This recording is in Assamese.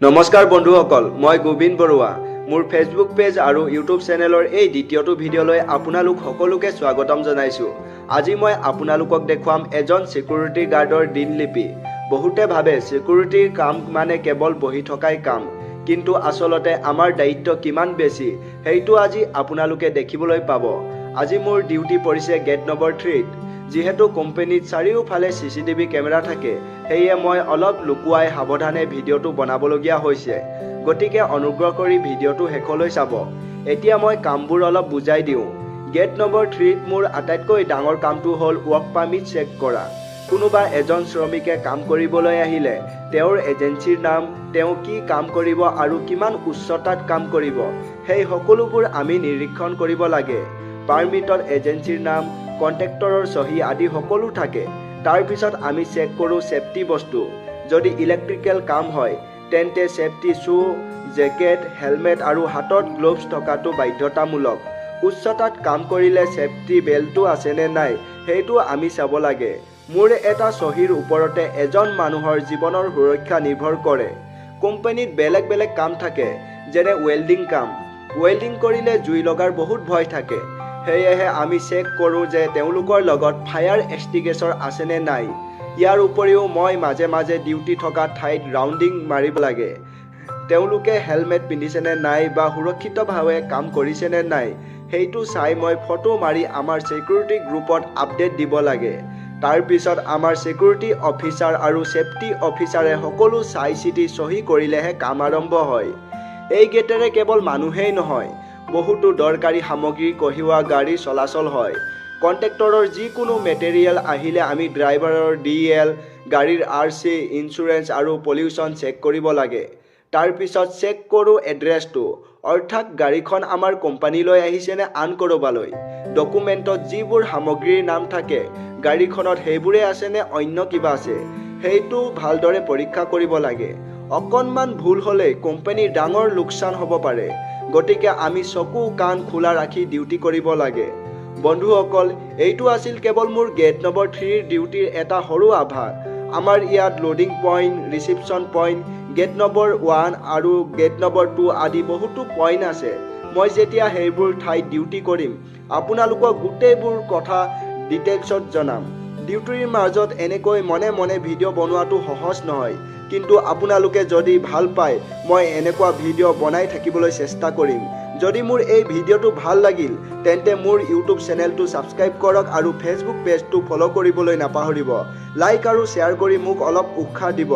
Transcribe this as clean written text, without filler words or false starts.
নমস্কাৰ বন্ধুসকল, মই গোবিন্দ বৰুৱা। মোৰ ফেচবুক পেজ আৰু ইউটিউব চেনেলৰ এই দ্বিতীয়টো ভিডিঅ'লৈ আপোনালোক সকলোকে স্বাগতম জনাইছোঁ। আজি মই আপোনালোকক দেখুৱাম এজন ছিকিউৰিটি গাৰ্ডৰ দিনলিপি। বহুতে ভাবে ছিকিউৰিটিৰ কাম মানে কেৱল বহি থকাই কাম, কিন্তু আচলতে আমাৰ দায়িত্ব কিমান বেছি, সেইটো আজি আপোনালোকে দেখিবলৈ পাব। আজি মোৰ ডিউটি পৰিছে গেট নম্বৰ 3ত। যিহেতু কোম্পেনীত চাৰিওফালে চিচিটিভি কেমেৰা থাকে, সেয়ে মই অলপ লুকুৱাই সাৱধানে ভিডিঅ'টো বনাবলগীয়া হৈছে। গতিকে অনুগ্ৰহ কৰি ভিডিঅ'টো শেষলৈ চাব। এতিয়া মই কামবোৰ অলপ বুজাই দিওঁ। গেট নম্বৰ 3ত মোৰ আটাইতকৈ ডাঙৰ কামটো হ'ল ৱৰ্ক পাৰ্মিট চেক কৰা। কোনোবা এজন শ্ৰমিকে কাম কৰিবলৈ আহিলে তেওঁৰ এজেঞ্চিৰ নাম, তেওঁ কি কাম কৰিব আৰু কিমান উচ্চতাত কাম কৰিব, সেই সকলোবোৰ আমি নিৰীক্ষণ কৰিব লাগে। পাৰ্মিটত এজেঞ্চিৰ নাম, কণ্ট্ৰেক্টৰৰ চহী আদি সকলো থাকে। তাৰপিছত আমি চেক কৰোঁ ছেফটি বস্তু। যদি ইলেক্ট্ৰিকেল কাম হয়, তেন্তে ছেফটি শ্বু, জেকেট, হেলমেট আৰু হাতত গ্ল'ভছ থকাটো বাধ্যতামূলক। উচ্চতাত কাম কৰিলে ছেফটি বেল্টটো আছেনে নাই, সেইটো আমি চাব লাগে। মোৰ এটা চহীৰ ওপৰতে এজন মানুহৰ জীৱনৰ সুৰক্ষা নিৰ্ভৰ কৰে। কোম্পানীত বেলেগ বেলেগ কাম থাকে, যেনে ৱেল্ডিং কাম। ৱেল্ডিং কৰিলে জুই লগাৰ বহুত ভয় থাকে। সেয়েহে আমি চেক কৰোঁ যে তেওঁলোকৰ লগত ফায়াৰ এক্সটিংগুইছাৰ আছেনে নাই। ইয়াৰ উপৰিও মই মাজে মাজে ডিউটি থকা ঠাইত ৰাউণ্ডিং মাৰিব লাগে। তেওঁলোকে হেলমেট পিন্ধিছেনে নাই বা সুৰক্ষিতভাৱে কাম কৰিছেনে নাই, সেইটো চাই মই ফটো মাৰি আমাৰ ছিকিউৰিটি গ্ৰুপত আপডেট দিব লাগে। তাৰপিছত আমাৰ ছিকিউৰিটি অফিচাৰ আৰু ছেফটি অফিচাৰে সকলো চাই চিতি চহী কৰিলেহে কাম আৰম্ভ হয়। এই গেটেৰে কেৱল মানুহেই নহয়, বহুতো দৰকাৰী সামগ্ৰী কঢ়িওৱা গাড়ী চলাচল হয়। কণ্ট্ৰেক্টৰৰ যিকোনো মেটেৰিয়েল আহিলে আমি ড্ৰাইভাৰৰ ডিএল, গাড়ীৰ আৰচি, ইঞ্চুৰেঞ্চ আৰু পলিউশ্যন চেক কৰিব লাগে। তাৰপিছত চেক কৰোঁ এড্ৰেছটো, অৰ্থাৎ গাড়ীখন আমাৰ কোম্পানীলৈ আহিছে নে আন ক'ৰবালৈ। ডকুমেণ্টত যিবোৰ সামগ্ৰীৰ নাম থাকে, গাড়ীখনত সেইবোৰেই আছে নে অন্য কিবা আছে, সেইটো ভালদৰে পৰীক্ষা কৰিব লাগে। অকণমান ভুল হ'লেই কোম্পানীৰ ডাঙৰ লোকচান হ'ব পাৰে। গতিকে আমি চকু কাণ খোলা ৰাখি ডিউটি কৰিব লাগে। বন্ধুসকল, এইটো আছিল কেৱল মোৰ গেট নম্বৰ 3ৰ ডিউটিৰ এটা সৰু আভাস। আমাৰ ইয়াত loading point, reception point, gate number 1 আৰু গেট নম্বৰ 2 আদি বহুতো পইণ্ট আছে। মই যেতিয়া সেইবোৰ ঠাইত ডিউটি কৰিম, আপোনালোকক গোটেইবোৰ কথা ডিটেইলছত জনাম। ডিউটিৰ মাজত এনেকৈ মনে মনে ভিডিঅ' বনোৱাটো সহজ নহয়, কিন্তু আপোনালোকে যদি ভাল পায়, মই এনেকুৱা ভিডিঅ' বনাই থাকিবলৈ চেষ্টা কৰিম। যদি মোৰ এই ভিডিঅ'টো ভাল লাগিল, তেন্তে মোৰ ইউটিউব চেনেলটো ছাবস্ক্ৰাইব কৰক আৰু ফেচবুক পেজটো ফ'ল' কৰিবলৈ নাপাহৰিব। লাইক আৰু শ্বেয়াৰ কৰি মোক অলপ উৎসাহ দিব।